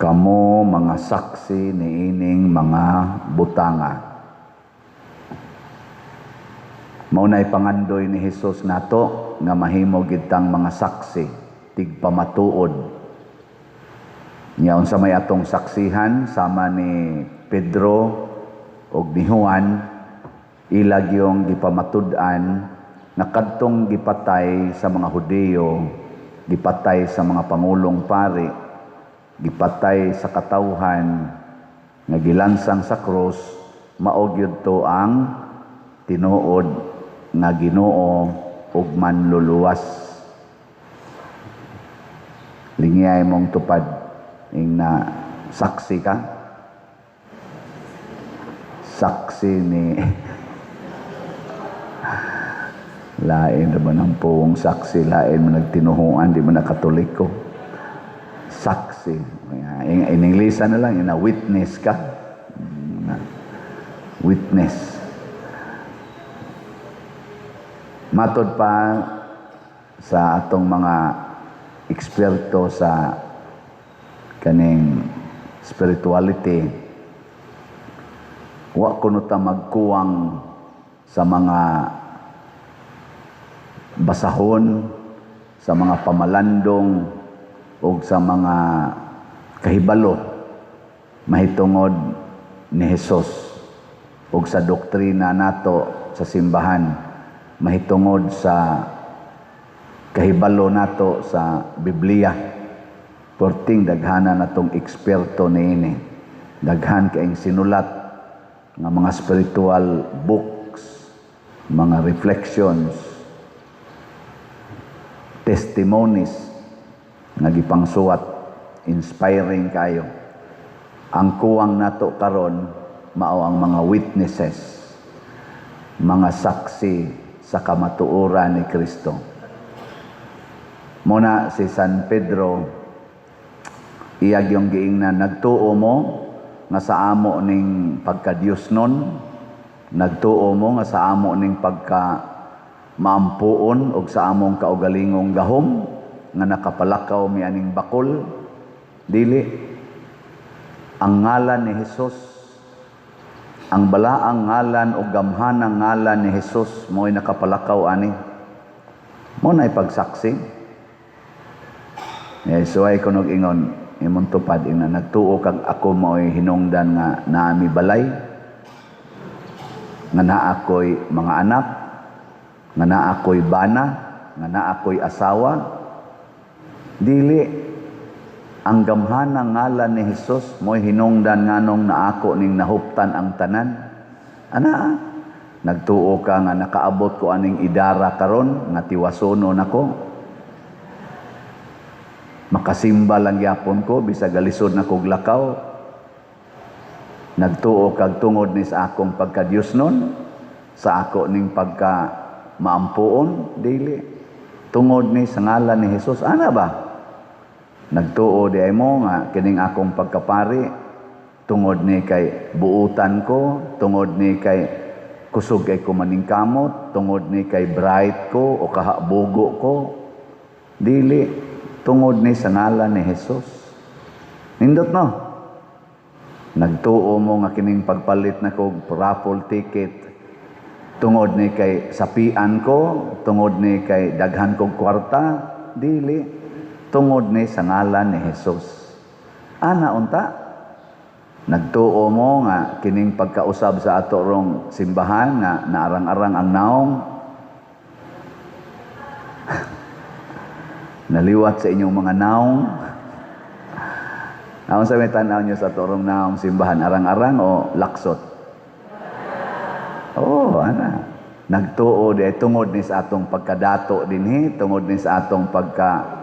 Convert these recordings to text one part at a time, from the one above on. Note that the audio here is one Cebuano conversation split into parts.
Kamo mga saksi niining mga butanga. Mao nay pangandoy ni Hesus nato nga mahimo gid tang mga saksi, tigpamatuod. Nya unsa may atong saksihan? Sama ni Pedro ug ni Juan, ila gyung gipamatud-an nga kadtong gipatay sa mga Hudiyo, gipatay sa mga pangulong pari, gipatay sa katawhan, nga gilansang sa krus, mao gyud to ang tinuod nga Ginoo ug Manluluwas. Lingiyay mong tupad ing na saksi ka. Saksi ni lain na ba ng puwong saksi, lain mo nagtinuhuan, di mo na Katoliko. Saksi. In English na lang, ina witness ka. Witness. Matod pa sa atong mga eksperto sa kaning spirituality, wa kuno ta magkuwang sa mga basahon, sa mga pamalandong o sa mga kahibalo mahitungod ni Hesus o sa doktrina nato sa simbahan, mahitungod sa kahibalo nato sa Biblia. Porting daghana natong eksperto niini. Daghan kaayong sinulat nga mga spiritual books, mga reflections, testimonies nga gipangsuwat, inspiring kayo. Ang kuwang nato karon mao ang mga witnesses, mga saksi sa kamatuoran ni Kristo. Muna si San Pedro, iyag yung giingnan, "Nagtuo mo nga sa amo ning pagka-Diyos nun, nagtuo mo nga sa amo ning pagka maampuon og sa among kaugalingong gahom nga nakapalakaw mi aning bakol? Dili. Ang ngalan ni Hesus, ang balaang ngalan o gamhanang ngalan ni Hesus, mo'y nakapalakaw ani." Mo na ipagsaksi. Eh, suway ko nog ingon, imong tupad ina, "Nagtuo kag ako mo'y hinungdan nga naami balay, nga naa ko'y mga anak, nga naa ko'y bana, nga naa ko'y asawa?" Dili. Ang gamhanang ngalan ni Hesus mo'y hinungdan nganong naako ning nahuptan ang tanan." Ana, nagtuo ka nga nakaabot ko aning idara karon nga tiwasono nako, makasimba lang gyapon ko bisag galisod na kog lakaw? Nagtuo kag tungod ni sa akong pagka-Diyos nun, sa ako ning pagka maampuon? Dili. Tungod ni sa ngalan ni Hesus. Ana ba? Nagtuo di ay mo nga kining akong pagkapari tungod ni kay buutan ko, tungod ni kay kusog kay ko maningkamot, tungod ni kay bright ko o kahabugo ko? Dili. Tungod ni sa ngalan ni Hesus. Nindot, no? Nagtuo mo nga kining pagpalit na kog raffle ticket tungod ni kay sapian ko, tungod ni kay daghan kog kwarta? Dili. Tungod ni sa ngalan ni Hesus. Ana unta? Nagtuo mo nga kining pagkausab sa ato rong simbahan nga naarang-arang ang naong, naliwat sa inyong mga naong? Aon sa may tanaw niyo sa torong naong simbahan, arang-arang o laksot? Oh, ana. Nagtuo di tungod ni sa atong pagkadato dinhi, tungod ni sa atong pagka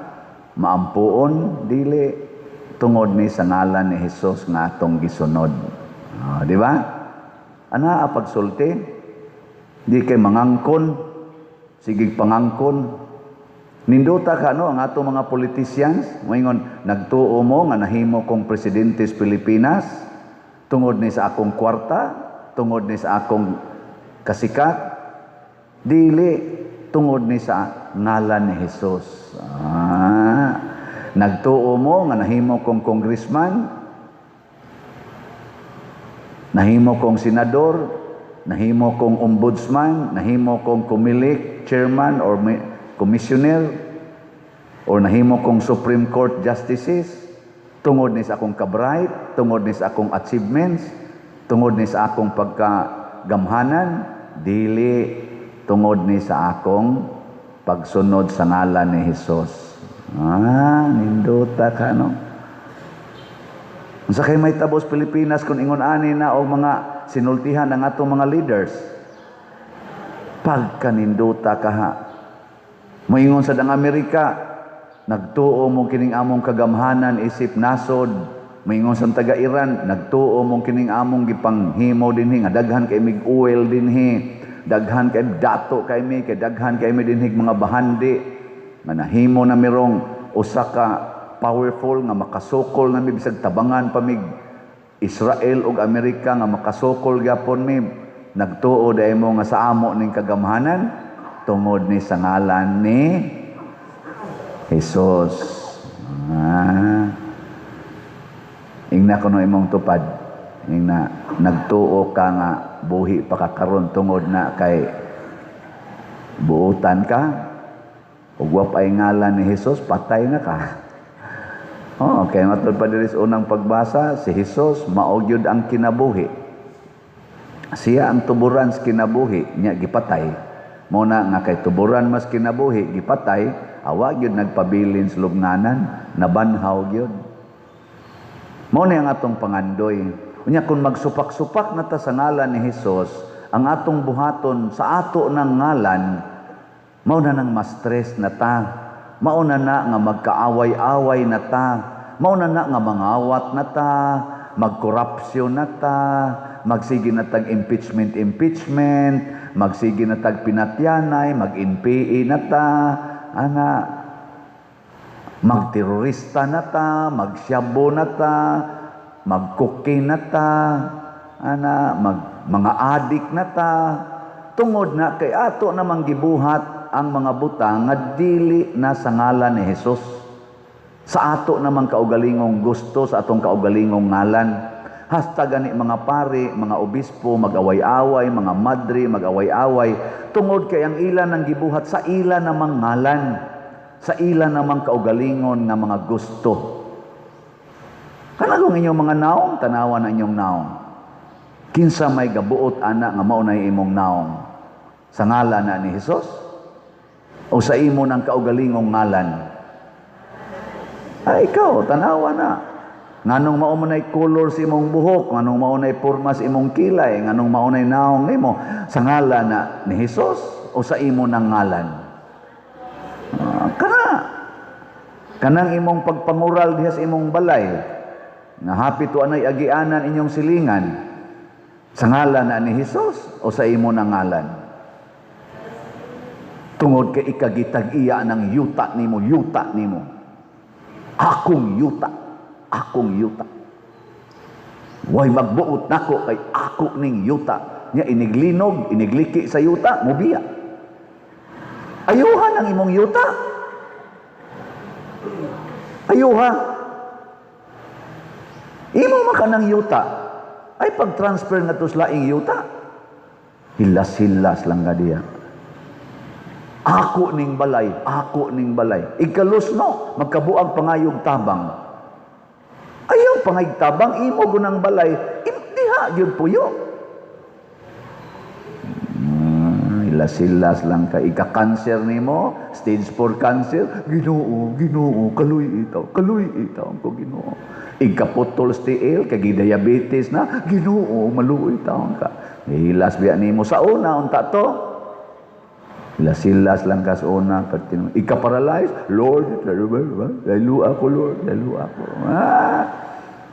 maampuon? Dili. Tungod ni sa ngalan ni Hesus nga atong gisunod. Oh, di ba? Ana pagsulti, di kay mangangkon, sige pangangkon. Nindota ka, no, ang atong mga politicians, moingon, "Nagtuo mo nga nahimo kong presidente sa Pilipinas tungod ni sa akong kwarta, tungod ni sa akong kasikat?" Dili, tungod ni sa ngalan ni Hesus. Ah. Nagtuo mo nga nahimo kong congressman, nahimo kong senador, nahimo kong ombudsman, nahimo kong Comelec chairman or commissioner, or nahimo kong Supreme Court justices, tungod ni sa akong kabright, tungod ni sa akong achievements, tungod ni sa akong pagkagamhanan? Dili, tungod ni sa akong pagsunod sa ngalan ni Jesus. Ah, nindota ka, no? Unsa kay mahitabo sa Pilipinas kung ingon ani na og mga sinultihan ang atong mga leaders? Pagkanindota ka ha. Moingon sa dang Amerika, "Nagtuo mo kining among kagamhanan isip nasod." Moingon sa taga Iran, "Nagtuo mo kining among gipanghimo dinhi nga daghan kay mig oil dinhi. Daghan kay dato kay mi, kay daghan kay mi dinhi mga bahandi nga nahimo na mirong usa ka powerful nga makasukol na mi bisag tabangan pa mig Israel ug Amerika nga makasukol gyapon mi." Nagtuo diay mo nga sa amo ning kagamhanan? Tungod ni sa ngalan ni Jesus. Ah. Ingna kuno imong tupad. Ingna, nagtuo ka nga buhi pa ka karon tungod na kay buutan ka? Ug wa pa'y ngalan ni Jesus, patay na ka. Oh, kay matud pa diri sa unang pagbasa, si Jesus mao gyud ang kinabuhi. Siya ang tuburan sa kinabuhi, nya gipatay. Mao na nga kay tuburan mas kinabuhi, gipatay, awa gyud nagpabilin sa lubnganan, nabanhaw gyud. Mao ni ang atong pangandoy. Unya kung magsupak-supak na ta sa ngalan ni Jesus, ang atong buhaton sa ato ng ngalan, mao na nang ma-stress na ta. Mao na na nga magkaaway-away na ta. Mao na na nga mangawat na ta, magkorupsyon na ta, magsige na tag impeachment impeachment, magsige na tag pinatyanay, mag-NPA na ta, ana, magterorista na ta, magsyabo na ta, magkuki na ta, ana, mag mga adik na ta, tungod na kay ato namang gibuhat ang mga butang nga dili na sa ngalan ni Jesus. Sa ato namang kaugalingong gusto, sa atong kaugalingong ngalan. Hasta gani mga pare, mga obispo, mag-away-away, mga madre, mag-away-away, tungod kay ang ila nang gibuhat sa ila namang ngalan, sa ila namang kaugalingon nga mga gusto. Kana kung inyong mga naong, tanawan ang inyong naong. Kinsa may gabuot ana nga mao na imong naong? Sa ngalan na ni Jesus? O sa imo ng kaugalingong ngalan? Ay, ikaw, tanawa na. Nganong mao man ay color sa imong buhok, nganong mao nay porma sa imong kilay, nganong mao nay naong nimo, sa ngalan na ni Jesus o sa imo ng ngalan? Ah, kana. Kanang imong pagpangural diha sa imong balay, nga hapit wa nay agianan inyong silingan, sa ngalan na ni Jesus o sa imo ng ngalan? Tungod kay ikagitag-iya ng yuta nimo, yuta nimo. Akong yuta, akong yuta. Way magbuot nako kay ako ning yuta. Nya iniglinog, inigliki sa yuta, mubiya. Ayuhan ang imong yuta. Ayuha. Imo man kanang yuta. Ay pag-transfer nga to sa laing yuta. Hilas-hilas lang ka diya. Ako ning balay, ako ning balay. Ikalusno, magkabuag pangayog tabang. Ayaw pangayog tabang, imo gunang balay, diha gyud puyo. Hilas-hilas lang ka. Ika-cancer nimo, stage 4 cancer, "Ginoo, Ginoo, kaluy itaw, kaluy itaw ko, Ginoo." Ikaputol sa tiil, kay diabetes na, "Ginoo, maluoy taon ka." Hilas biya nimo sa una, unta to. Hilas-hilas lang ka sa una. Ika-paralyze, "Lord, lalo ako, Lord, lalo ako." Ah,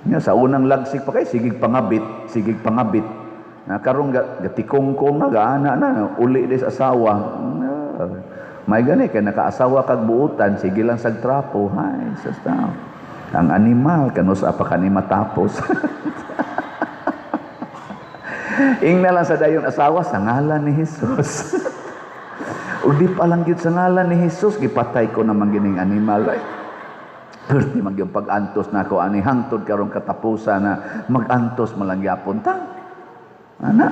nga, sa unang lagsik pa kay, sigig pangabit, sigig pangabit. Na karong gatikong-kong na, gaana na, uli di sa asawa. Ah, may gani, kay nakaasawa kag buutan, sige lang sag trapo. Hay, sa tao. Ang animal, kanus pa kani matapos. Ingna lang sa dayon asawa, "Sa ngalan ni Jesus." Ug di pa lang gyud sa ngalan ni Jesus, gipatay ko naman gining animal. Ay. Perti man yung pag-antos nako ani hangtod karong katapusan na mag-antos man lang gyapon ta. Ana,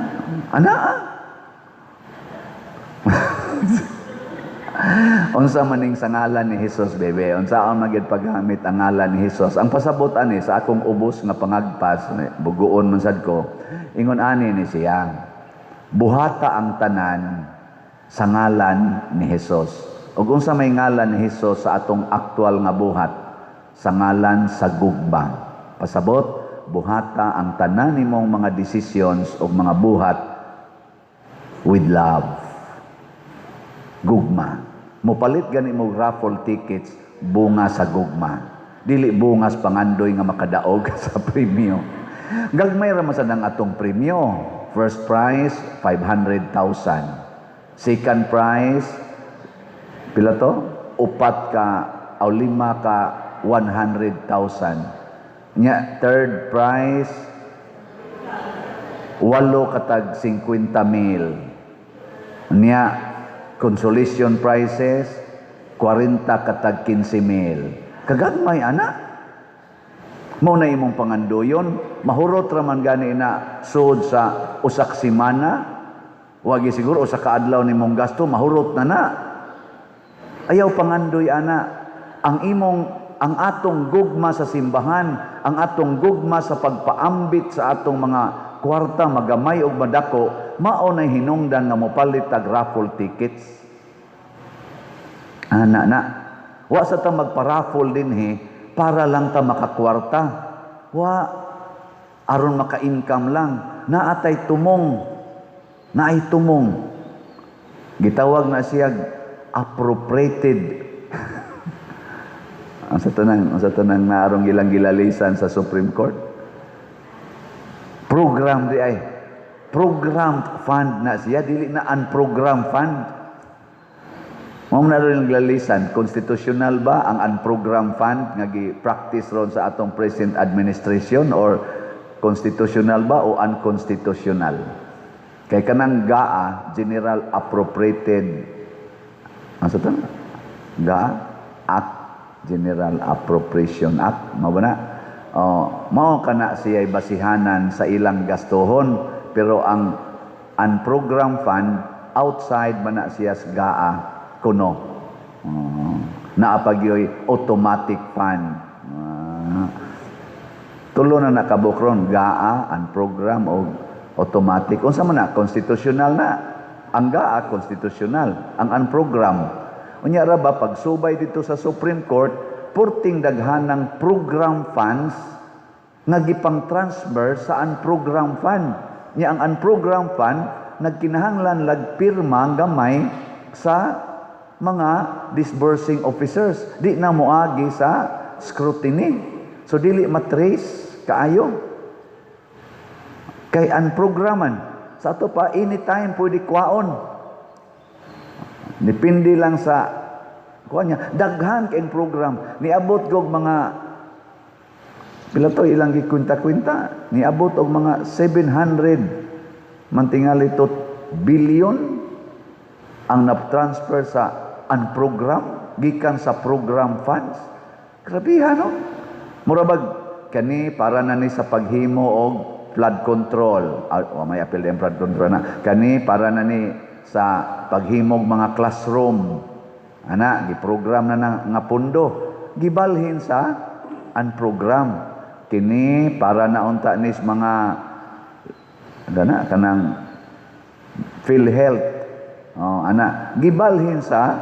ana. Ah. Unsa maning sa ngalan ni Jesus, bebe? Unsa ang magyud paggamit ang ngalan ni Jesus? Ang pasabot ani sa akong ubos nga pangagpas, buguon man sad ko. Ingon ani ni siya. Buhata ang tanan sa ngalan ni Jesus. Ug unsa may ngalan ni Jesus sa atong aktual nga buhat? Sa ngalan sa gugma. Pasabot, buhata ang tanan nimong mga decisions ug mga buhat with love. Gugma. Mupalit gani mo raffle tickets, bunga sa gugma. Dili bungas pangandoy nga makadaog sa premyo. Gagmay ra man sad ang atong premyo. First prize, 500,000. Second prize, pila to? Upat ka o lima ka 100,000. Nya third prize, walo katag 50 mil. Nya consolation prizes, 40 katag 15 mil. Kagagmay ana. Mao na imong pangandoyon, mahurot ra man gani na sud sa usak semana, wagi siguro usa ka adlaw nimong gasto, mahurot na na. Ayaw pangandoy ana. Ang atong gugma sa simbahan, ang atong gugma sa pagpaambit sa atong mga kwarta, magamay og madako, mao nay hinungdan nga mopalit tag raffle tickets. Ana na. Wa sa ta magpa-raffle dinhi para lang ta makakwarta. Wa aron maka-income lang. Naatay tumong. Naay tumong. Gitawag na siya appropriated. Ang sa tanang naarong ilang gilalisan sa Supreme Court. Program di ay. Programmed fund na siya, dili na unprogrammed fund. Mao na rin gilalisan, constitutional ba ang unprogrammed fund nga gi-practice ron sa atong present administration or constitutional ba o unconstitutional? Kay kanang GAA, General Appropriated, ang sa tanang? GAA Act, General Appropriation Act, mao ba na? Oh, mao kana siya basihanan sa ilang gastuhon, pero ang unprogrammed fund outside man na siya sa GAA kuno. Oh, naa pa gyoy automatic fund. Tulo na nakabukron, GAA, unprogram o automatic. Unsa man na constitutional na? Ang GAA constitutional, ang unprogram. Unya ra ba pagsubay dito sa Supreme Court, purting daghanang program funds nga gipang-transfer sa unprogrammed fund. Nya ang unprogrammed fund nagkinahanglan lagpirma gamay sa mga disbursing officers. Di na moagi sa scrutiny. So dili matrace kaayo. Kay unprograman. Sa ato pa, anytime pwede kwaon. Depende lang sa kuan niya. Daghan kayong program. Niabot gog mga pila to ilang gikwenta-kwenta. Niabot og mga 700 mantingali to billion ang na-transfer sa unprogram gikan sa program funds. Grabihan, no? Mura bag kani para na ni sa paghimo og flood control. Ah, oh, may apil din flood control na. Kani para na ni sa paghimog mga classroom. Ana, giprogram na, na nga pundo. Gibalhin sa unprogram. Kini para na unta nis mga gana kanang PhilHealth. Oh, ana, gibalhin sa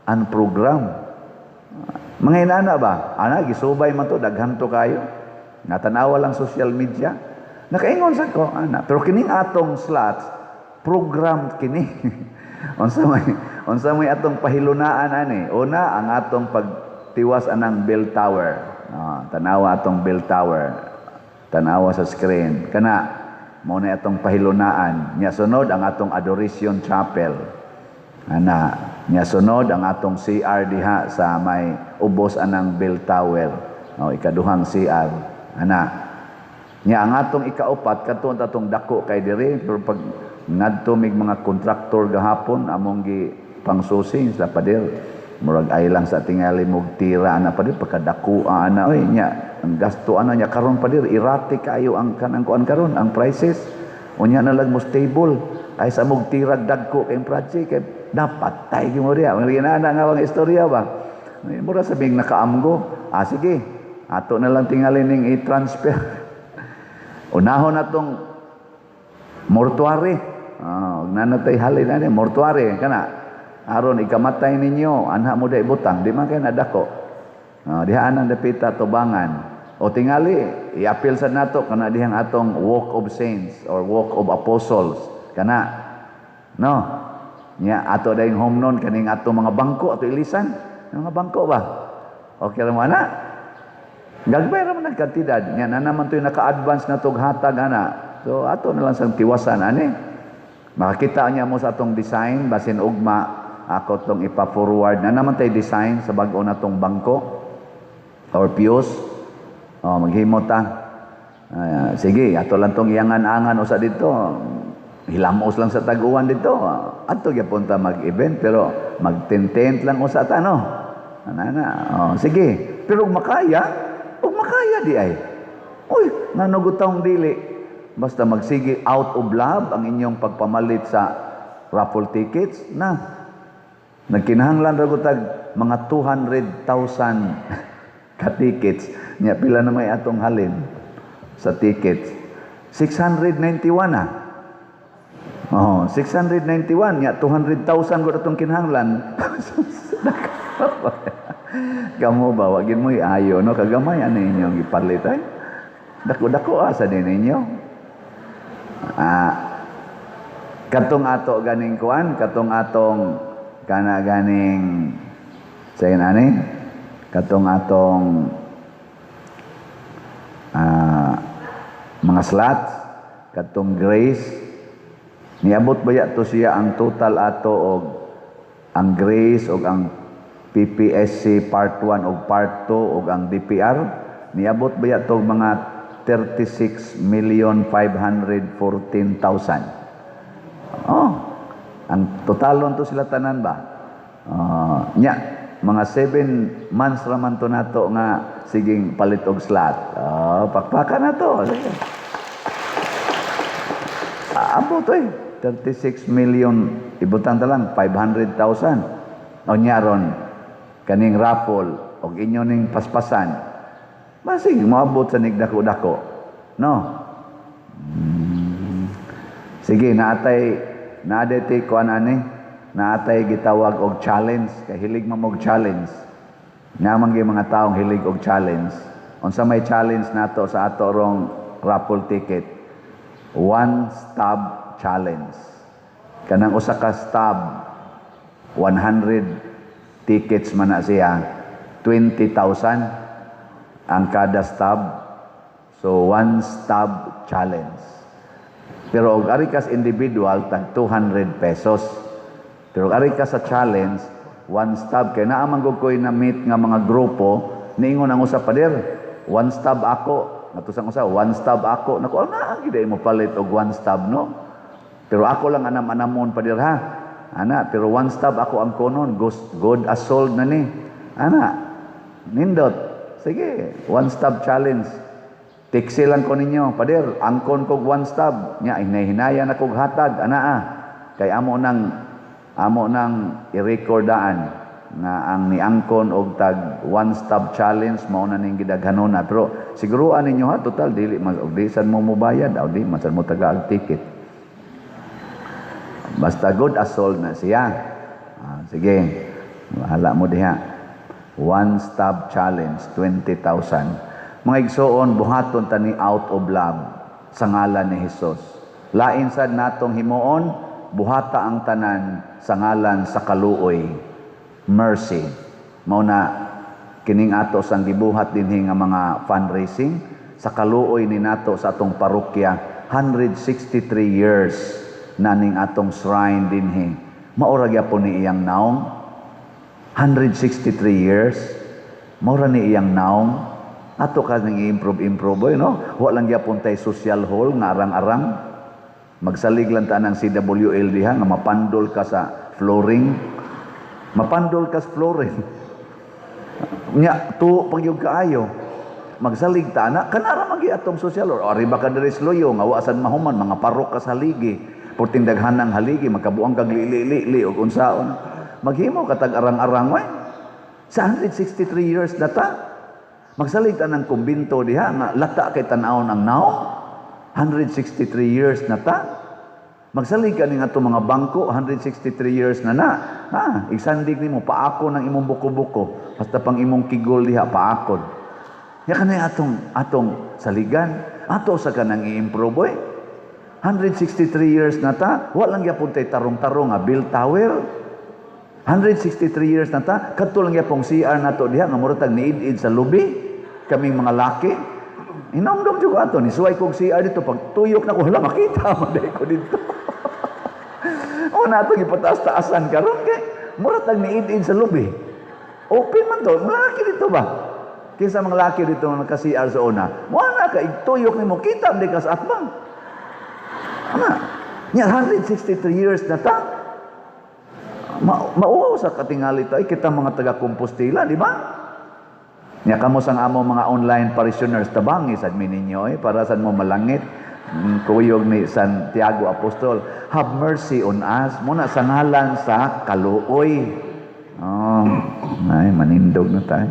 unprogram. Mga inana ba? Ana, gisubay man to, daghan to kayo. Natanawa lang social media. Nakaingon sa ko, ana. Pero kining atong slots, program kini. Unsa may atong pahilunaan ani? Una, ang atong pagtiwas anang bell tower. Ah, tanawa atong bell tower. Tanawa sa screen. Kana mao na atong pahilunaan. Nya sunod ang atong Adoration Chapel. Ana, nya sunod ang atong CR diha sa may ubos anang bell tower. O, ikaduhang CR. Ana. Nya ang atong ikaupat kadto atong dako kay diri, pero pag ngadto mig mga kontraktor gahapon among gi pangsusi sa pader. Murag ay lang sa tingali mog tira ana, pader, pagkadako ana oy. Nya ang gasto ana nya karon, pader, erratic kayo ang kanang kuan karon, ang prices. Unya na lang mo stable kaysa mog tirag dagko kay project kay dapat tay mo diha. Mga ginana nga mga istorya ba? Mura sabing nakaamgo. Ah, sige. Ato na lang tingali ning i-transfer. Unahon natong mortuary. Ah, og nanatay halin ani mortuary kana. Aron ikamatay ninyo, anha mo day butang, di man kay nadako. Ah, diha anang dapita tubangan. O tingali, i-appeal sa nato kana dihang atong Walk of Saints or Walk of Apostles kana. No. Nya ato dayong home nun kaning ato mga bangko ato ilisan. Mga bangko ba? Okay ra mo ana? Gagmay ra man ang kantidad. Nya na naman to'y naka-advance na tog hatag ana. So ato na lang sang tiwasan ani. Makakita niya mo sa atong design basin ugma ako tong ipa-forward na naman tay design sa bag-o na tong bangko or pews. Oh, maghimo ta. Ah, sige, ato lang tong iangan-angan usa dito. Hilamos lang sa tag-uwan dito. Ato gyapon ta mag-event pero mag-tent lang usa ta, no. Ana na. Oh, sige. Pero ug makaya di ay. Uy, ngano taong dili. Basta magsige out of love ang inyong pagpamalit sa raffle tickets na. Nagkinahanglan ra gud tag mga 200,000 ka tickets. Nya pila na may atong halin sa tickets? 691 na. Oh, 691 nya 200,000 gud atong kinahanglan. Kamo ba wa gid mo ayo, no? Kagamay ano inyong gipalit ay. Dako-dako asa din ninyo. Ah, katong ato ganing kuan, katong atong kana ganing sayin ani, katong atong mga slots, katong Grace, niabot ba ya to siya ang total ato og ang Grace og ang PPSC Part 1 og Part 2 og ang DPR, niabot ba ya to og mga 36,514,000? Oh, ang totalon to sila tanan ba? Nya, mga 7 months raman to nato nga siging palit og slot. Oh, pakpakan na to. Sige. Abot eh. 36 million, ibutan ta lang 500,000. O nya ron kaning raffle og inyo ning paspasan. Basig moabot sa nigdako-dako. No? Sige, naatay naadete kuan ani, naatay gitawag og challenge kay hilig man og challenge. Naman gyud mga taong hilig og challenge. Unsa may challenge nato sa ato rong raffle ticket? One stub challenge. Kanang usa ka stub, 100 tickets man na siya, 20,000 ang kada stub. So one stub challenge. Pero og ari kas individual, tag 200 pesos. Pero og ari ka sa challenge, one stub, kay naa man gud koy na meet nga mga grupo, niingon ang usa, "Pader, one stub ako." Natusang usa, "One stub ako." Nako, na gid mo palit og one stub, no? "Pero ako lang anam-anamon, pader, ha." Ana, pero one stub ako ang konon, good, good as sold na ni. Ana, nindot. Sige, one stub challenge. Tiksi lang ko ninyo, "Pader, angkon kog one stub." Nya, hinahinaya na kog hatag, ana ah. Kay amo nang i-recordaan nga ang niangkon og tag one stub challenge mao na ning gidaghanona. Pero siguruan ninyo ha, total dili mas og di sad mo mobayad o di man sad mo taga ticket. Basta good as sold na siya. Ah, sige, bahala mo diha. One stub challenge, 20,000. Mga igsoon, buhaton tani out of love sa ngalan ni Jesus. Lain sad natong himuon, buhata ang tanan sa ngalan sa kaluoy, mercy. Mao na kining ato sang gibuhat dinhi nga mga fundraising sa kaluoy ni nato sa atong parokya. 163 years na ning atong shrine dinhi. Maura gyapon ni iyang naong. 163 years, maura ni iyang naong. Ato ka nang i-improve improve, eh, no? Wa lang gyapon tay social hall nga arang-arang. Magsalig lang ta ng CWL diha nga mapandol ka sa flooring. Mapandol kas flooring. Nya tuo pag yung kaayo. Magsalig ta ana kanara magi atong social or ari ba ka diri sa Luyo nga wa sad mahuman, mga parok ka sa haligi. Purting daghanang haligi, magkabuang kag li li li li og unsaon. Maghimo ka tag arang-arang way. Sa 163 years na ta. Magsalig ta ng kumbinto diha nga lata kay tan-awon ang naong. 163 years na ta. Magsalig ka ning ato mga bangko, 163 years na na. Ha, igsandig nimo paako ng imong buko-buko. Basta pang imong kigol diha paakod. Ya kanay atong atong saligan, ato sa kanang i-improve oy. 163 years na ta, wa lang gyapon tay tarong-tarong nga bell tower. 163 years na ta, kadto lang gyapong CR nato diha nga mura tag niid-id sa lubi kaming mga laki. Hinumdum jud ko ato ni suway kog CR dito, pag tuyok na ko, hala, makita man diay ko dito. O na atong ipataas-taasan karon kay mura tag niid-id sa lubi. Open man to, mga laki dito ba? Kinsa mga laki dito nga naka-CR sa una? Mo na ka igtuyok nimo, kita man ka sa atbang. Ana, nya 163 years na ta. Mauwaw sa katingali ta, ay kita mga taga Compostela, di ba? Nya kamo sang amo mga online parishioners, tabangi sad mi ninyo eh, para sad mo malangit. Kuyog ni Santiago Apostol, "Have mercy on us," muna sa ngalan sa kaluoy. Oh, ay manindog na tayo.